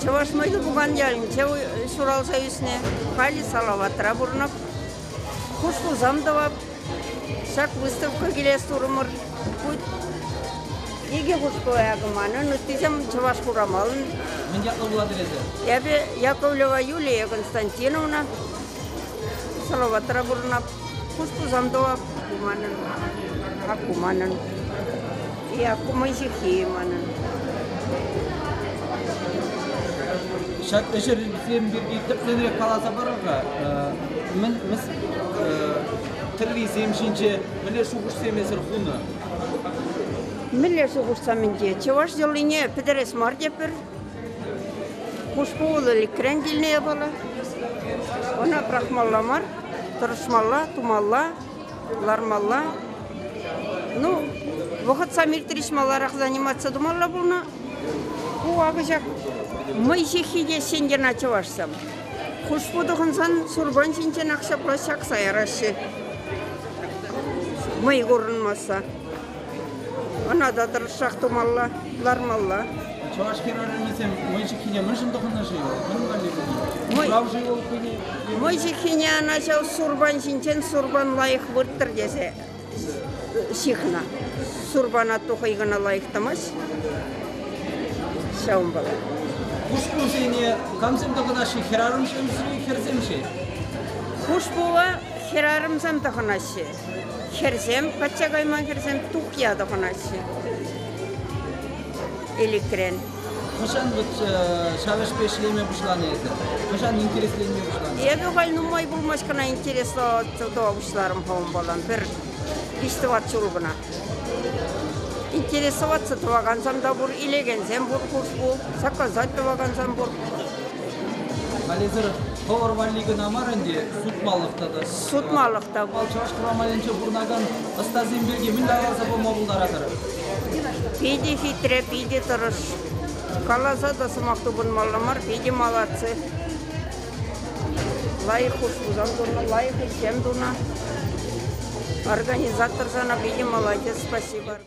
Чӑваш Мӑйкӑпукан ялӗнче ҫуралса ӳснӗ. Халӗ Салаватра пурӑнап. Хушпусам тӑвап. Ҫак выставка килес турӑмӑр. Икӗ хушпу акӑ манӑн, ыттисем Чӑваш Хурамалӑн. Мӗн ятлӑ пулатӑр эсӗ? Эпӗ Яковлева Юлия Константиновна. Салаватра пурӑнап. Хушпусам тӑвап. Ку манӑн, ак ку манӑн. И ак ку мӑй ҫыххи манӑн. Ҫак ӗҫӗрсем пирки тӗплӗнрех каласа парӑр-ха. Мӗн тӗррисем ҫинче мӗнле шухӑшсем эсир хунӑ? Мӗнле шухӑшсем ӗнтӗ? Чӑваш йӑлине пӗтерес мар тепӗр. Хушпу ӗлӗкрен килнӗ япала. Ӑна пӑрахмалла мар, тӑрӑшмалла, тумалла, лармалла. Ну, вӑхӑтсам иртрӗҫ, маларах заниматься тумалла пулнӑ. Ку акӑ ҫак мӑй ҫыххи теҫҫӗ ӗнтӗ ӑна чӑвашсем. Хушпу тӑхӑнсан сурпан ҫинченах ҫапла ҫакса яраҫҫӗ. Мӑй курӑнмасса. Ӑна та тӑрӑшсах тумалла, лармалла. Чӑваш хӗрарӑмӗсем мӑй ҫыххине мӗншӗн тӑхӑннӑ-ши вӑл? Мӗн валли пулнӑ? Курав-ши вӑл хӑйне? Мӑй ҫыххине ӑна ҫав сурпан ҫинчен сурпан лайӑх вырттӑр тесе ҫыхнӑ. Сурпана тухӑй кӑна лайӑх тӑмасть. Ҫавӑнпала. Хушпусене камсем тӑхӑнаҫҫӗ? Хӗрарӑмсем-ши, хӗрсем-ши? Хушпуа хӗрарӑмсем тӑхӑнаҫҫӗ. Хӗрсем, качча кайман хӗрсем тухья тӑхӑнаҫҫӗ. Элӗкрен. Хӑҫан вот ҫав ӗҫпе ӗҫлеме пуҫланӑ эсӗ? Хӑҫан интересленме пуҫланӑ? Эпӗ халь нумай пулмасть кӑна интереслӗ тума пуҫларӑм-ха унпалан. Пӗр виҫ-тӑват ҫул кӑна. Интересоваться тӑвакансем та пур, илекенсем пур, хушпу, заказать тӑвакансем пур. Халь эсир хӑвӑр валли кӑна мар ӗнтӗ, сутмалӑх тата. Сутмалӑх та. Чӑваш Хурамалӗнче пурӑнакан ӑстасем пирки мӗн каласа пама пултаратӑр? Питӗ хитре, питӗ тӑрӑш. Каласа та сӑмах тупӑнмалла мар, питӗ молодцы. Лайӑх хушпусем тунӑ, лайӑх ӗҫсем тунӑ. Организатор сана питӗ молодец, спасибо.